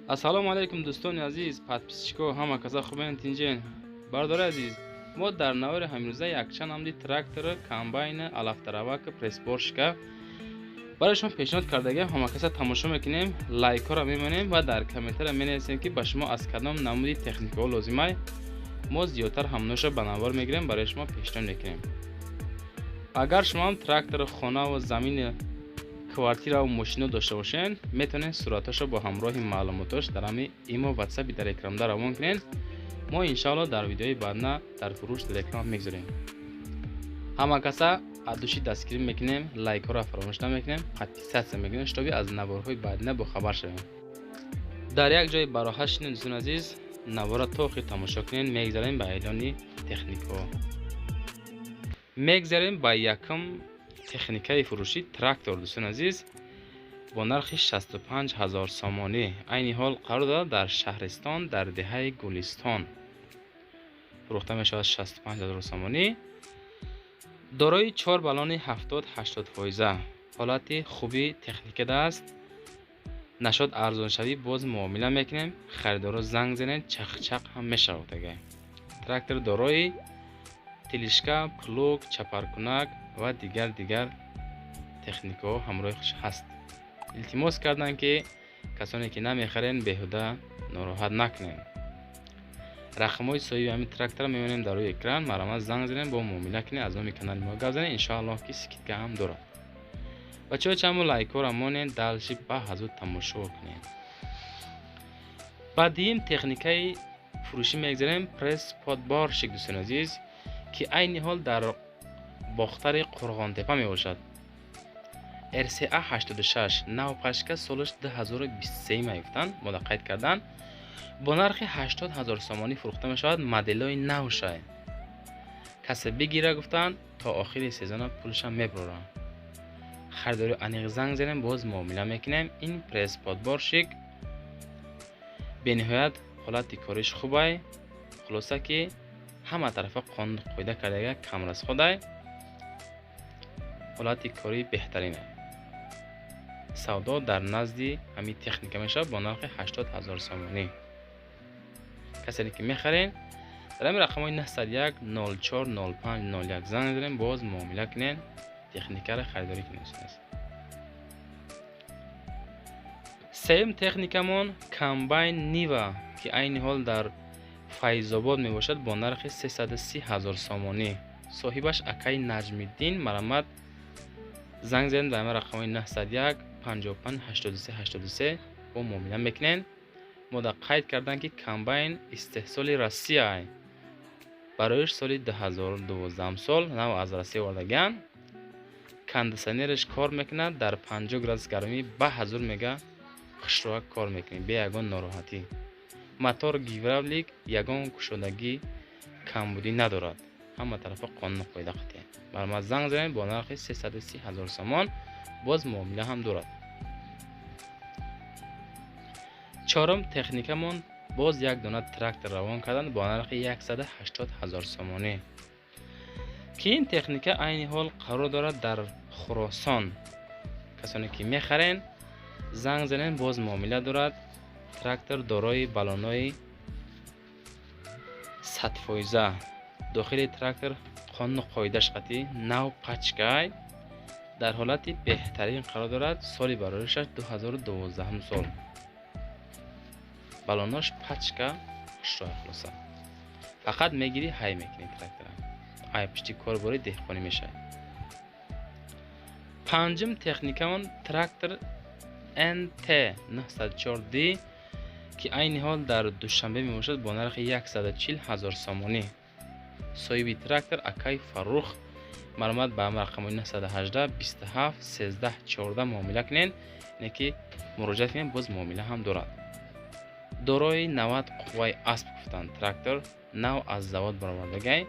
Ассалому алайкум, дӯстони азиз, подписчик о, ҳама каса хубен, тинҷен? Бародари азиз, мо дар навори ҳамирӯза якчанд намуди трактор, комбайн, алафтаравак, пресс-сборщик а барои шумо пешниҳод кардагиам. Ҳама каса тамошо мекунем, лайкҳоро мемонем ва дар комментария менависем, ки ба шумо аз кадом намуди техникаҳо лозимай. Мо зиёдтар ҳамноша ба навор мегирем, барои шумо пешниҳод мекунем. Агар шумо ҳам трактор, хонаву замини, квартираву мошино дошта бошед, метавонед суратҳошо бо ҳамроҳи маълумотош дар ҳами имо, ватсапи дар экранда равон кунед. Мо иншоалло дар видеои баъдна дар фурӯш дар экран мегузорем. Ҳама каса аз души дастгирӣ мекунем, лайкҳоро фаромӯш намекунем, подписаться мекунем, чтобы аз наворҳои баъдина бохабар шавем. Дар як ҷои бароҳат шинед, дӯстони азиз, навора то охир тамошо кунед. Мегзарем ба эълони техникаҳо, мегзарем ба якум техникаи фурӯшӣ: трактор, дӯстони азиз, бо нархи 65 ҳазор сомонӣ. Айни ҳол қарор дорад дар шаҳристон, дар деҳаи Гулистон фурӯхта мешавад, 65 ҳазор сомонӣ. Дорои чор баллони 70-80 фоиза, ҳолати хуби техникада аст. Нашод арзоншавӣ боз муомила мекунем. Харидоро занг занед, чақчақ ҳам мешавад. Трактор дорои тележка, плуг, чапаркунак ва дигар техникаҳо ҳамроҳи хуш ҳаст. Илтимос карданд, ки касоне ки намехарен, беҳуда нороҳат накунем. Рақамҳои соҳиби ҳамин трактора мебинем дар рӯи экран. Марҳамат, занг занем, бо муомила кунед, аз номи канали мо гап занед. Иншоаллоҳ, ки скидка ҳам дорад. Бачаҳо, чанбо лайкҳоро монед, дальше ба ҳазур тамошо кунед. Ба дуюм техникаи фурӯшӣ мегзарем: пресс подборщик, дӯстони азиз, ки айни ҳол дар Бохтари Қурғонтепа мебошад. РСА 86, нав пачка, солаш 2023 мегуфтанд, мода қайд карданд. Бо нархи 80 ҳазор сомонӣ фурӯхта мешавад. Моделҳои навшай. Касе бигира, гуфтанд, то охири сезона пулашам мебарорам. Харидори аниқ занг занем, боз муомила мекунем. Ин пресс подборщик бениҳоят ҳолати кориш хубай. Хулоса, ки ҳама тарафа қонун қоида кардага, камрасходай, ҳолати корӣ беҳтарине. Савдо дар назди ҳамин техника мешавад бо нархи 80 ҳазор сомонӣ. Касе ки мехарен, дар ҳамин рақамҳои 901 04 05 01 занг занем, боз муомила кунен, техникаро харидорӣ кунед. Сеюм техникамон комбайн Нива, ки айни ҳол дар Файзобод мебошад, бо нархи 330 ҳазор сомонӣ. Соҳибаш акаи Наҷмиддин. Марҳамат, занг занед ба ҳамин рақамҳои 901 55 83 83, бо муомила мекунед. Мода қайд карданд, ки комбайн истеҳсоли Россия, бароиш соли 2012 сол нав аз Россия овардагианд. Кондиционераш кор мекунад, дар 50 градус гармӣ ба ҳазур мега хушроак кор мекунед, бе ягон нороҳатӣ. Мотор гидравлик, ягон кушодагӣ, камбудӣ надорад, ҳама тарафа қонуну қоида қатъия. Марҳамат, занг занед, бо нархи 330 ҳазор сомон боз муомила ҳам дорад. Чорум техникамон боз як дона трактор равон карданд бо нархи 180 ҳазор сомонӣ, ки ин техника айни ҳол қарор дорад дар Хуросон. Касоне ки мехарен, занг занед, боз муомила дорад. Трактор дорои баллонҳои 100%, дохили трактор қонуну қоидаш қатъӣ, нав пачкай, дар ҳолати беҳтарин қарор дорад. Соли бароришаш 2012 сол, баллонош пачка, хушроя. Хулоса, фақат мегирӣ, ҳай мекунӣ трактора, ай пишти корбори деҳқонӣ мешавад. Панҷум техникамон трактор НТ 904D, ки айни ҳол дар Душанбе мебошад, бо нархи 140 ҳазор сомонӣ. Соҳиби трактор акай Фаррух. Марҳамат, ба рақамҳои 918 27 13 14 муомила кунед, ине ки муроҷиат кунед, боз муомила ҳам дорад. Дорои 90 қувваи асп гуфтанд. Трактор нав аз завод баровардагай,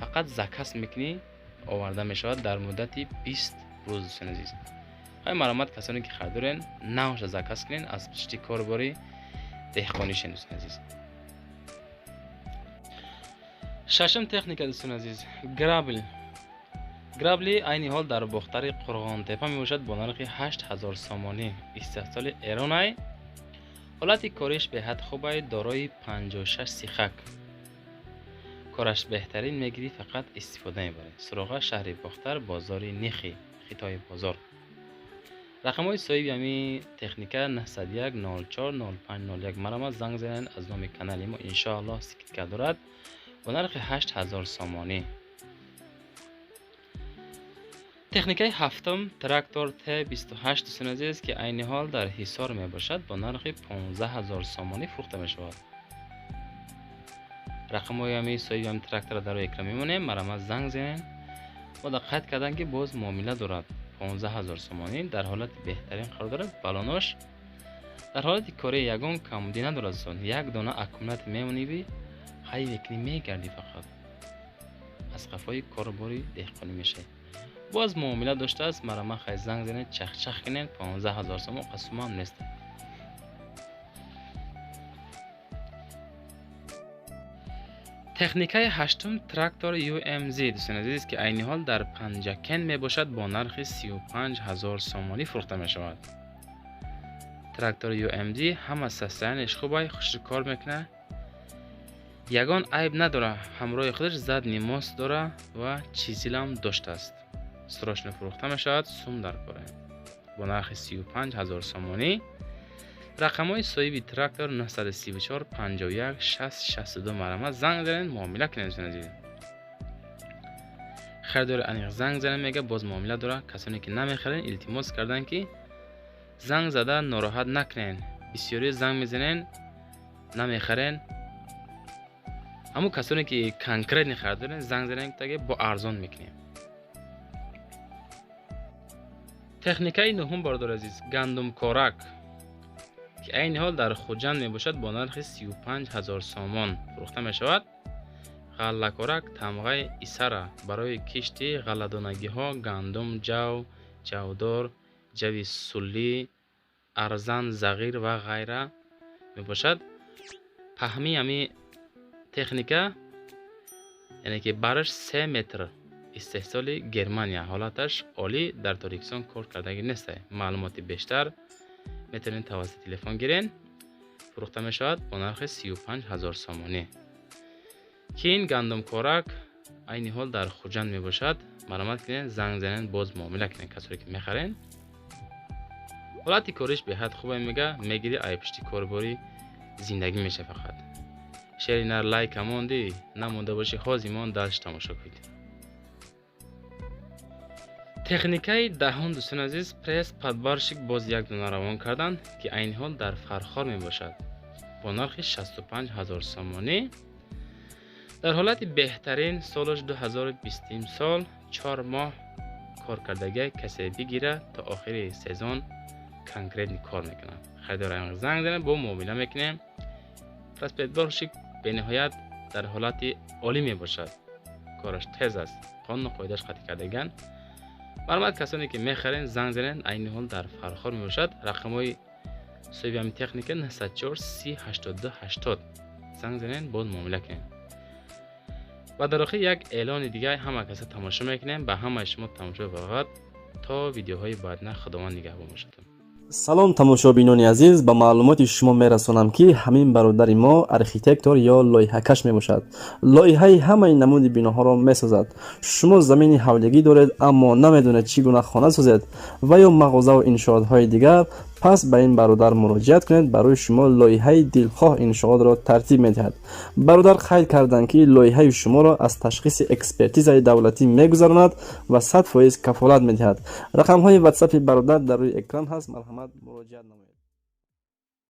фақат заказ мекунӣ, оварда мешавад дар муддати 20 рӯз. Дӯстони азиз, ҳай, марҳамат, касоне ки харидорен, навша заказ кунед, аз пишти корбори деҳқонӣ шен, дӯстони азиз. Шашум техника, дӯстони азиз, грабли. Грабли айни ҳол дар Бохтари Қурғонтепа мебошад бо нархи 8000 сомонӣ. Истеҳсоли Эронай. Ҳолати кориш беҳад хубай, дорои 56 сихак. Кораш беҳтарин, мегирӣ, фақат истифода мебарӣ. Суроға шаҳри Бохтар, бозори Нихи, Хитои бозор. Рақамҳои соҳиби ҳамин техника 901 04 05 01. Марҳамат, занг занед, аз номи канали мо иншоаллоҳ скидка дорад бо нархи 8000 сомонӣ. Техникаи ҳафтум трактор Т28, дӯстони азиз, ки айни ҳол дар Ҳисор мебошад, бо нархи 15 000 сомонӣ фурӯхта мешавад. Рақамҳои ҳамин соҳиби ҳамин трактора дар рӯи экран мемонем, марҳамат, занг занед. Мо қайд кардам, ки боз муомила дорад. 15 000 сомонӣ, дар ҳолати беҳтарин қарор дорад. Балонош дар ҳолати корӣ, ягон камбудӣ надорад. Дӯстон, як дона аккумулятор мемониви, ҳай мекунӣ, мегардӣ, фақат аз қафои корубори деҳқонӣ мешавӣ. Боз муомила доштааст. Марҳамат, хай, занг занед, чахчах кунед. 15 000 сомон қасумам нест. Техникаи ҳаштум трактор ЮМЗ, дӯстони азиз, ки айни ҳол дар Панҷакент мебошад, бо нархи 35 000 сомонӣ фурӯхта мешавад. Трактори ЮМЗ ҳама состояние ш хубай, хушрӯ кор мекунад, ягон айб надорад. Ҳамроҳи худаш задний мост дора ва чизилам доштааст. Срочно фурӯхта мешавад, сум дар кора, бо нархи 35 000 сомонӣ. Рақамҳои соҳиби трактор 934 51 60 62. Марҳамат, занг занед, муомила кунед. Дӯстони азиз, харидори аниқ занг занед, мега, боз муомила дорад. Касоне ки намехарен, илтимос карданд, ки занг зада нороҳат накунед. Бисёри занг мезанен, намехарен. Ҳамун касоне ки конкретный харидорен, занг занен, таге бо арзон мекунем. Техникаи нуҳум, бародари азиз, гандумкорак, ки айни ҳол дар Хуҷанд мебошад, бо нархи 35 000 сомон фурӯхта мешавад. Ғаллакорак тамғаи Исара барои кишти ғалладонагиҳо: гандум, ҷав, ҷавдор, ҷави сулӣ, арзан, зағир ва ғайра мебошад. Паҳмии ҳами техника, яъне ки бараш 3 метр, истеҳсоли Германия, ҳолаташ олӣ, дар Тоҷикистон кор кардагӣ нест. Маълумоти бештар метавонед тавассути телефон гирен. Фурӯхта мешавад бо нархи 35 000 сомонӣ, ки ин гандумкорак айни ҳол дар Хуҷанд мебошад. Марҳамат кунед, занг занед, боз муомила кунед, касоне ки мехарен. Ҳолати кориш беҳад хубе, мега, мегирӣ, ай пишти корборӣ зиндагӣ меша фақат. Шери нар, лайка мондӣ, намонда бошӣ, ҳозимон дальше тамошо кунед. Техникаи даҳум, дӯстони азиз, пресс подборщик боз як дона равон карданд, ки айни ҳол дар Фархор мебошад, бо нархи 65 000 сомонӣ, дар ҳолати беҳтарин, солаш 2020 сол, 4 моҳ коркардагия. Касе бигира, то охири сезон конкретный кор мекунад. Харидор занг занед, бо муомила мекунем. Пресс подборщик бениҳоят дар ҳолати олӣ мебошад, кораш тез аст, қонуну қоидааш қатъӣ кардаган. Марҳамат, касоне ки мехарен, занг занед. Айни ҳол дар Фархор мебошад. Рақамҳои соҳиби ҳамин техника 904 30 82 80. Занг занед, боз муомила кунед. Ва дар охир як эълони дигар ҳама каса тамошо мекунем. Ба ҳамаи шумо тамошои фароғат. То видеоҳои баъдина Худованд нигаҳбон бошад. Салом, тамошобинони азиз! Ба маълумоти шумо мерасонам, ки ҳамин бародари мо архитектор ё лоиҳакаш мебошад. Лоиҳаи ҳамаи намуди биноҳоро месозад. Шумо замини ҳавлигӣ доред, аммо намедонед, чӣ гуна хона созед ва ё мағозаву иншоотҳои дигар, пас ба ин бародар муроҷиат кунед, барои шумо лоиҳаи дилхоҳ иншоотро тартиб медиҳад. Бародар қайд карданд, ки лоиҳаи шуморо аз ташхиси экспертизаи давлатӣ мегузаронад ва 100% кафолат медиҳад. Рақамҳои ватсапи бародар дар рӯи экран ҳаст, марҳамат, муроҷиат намоед.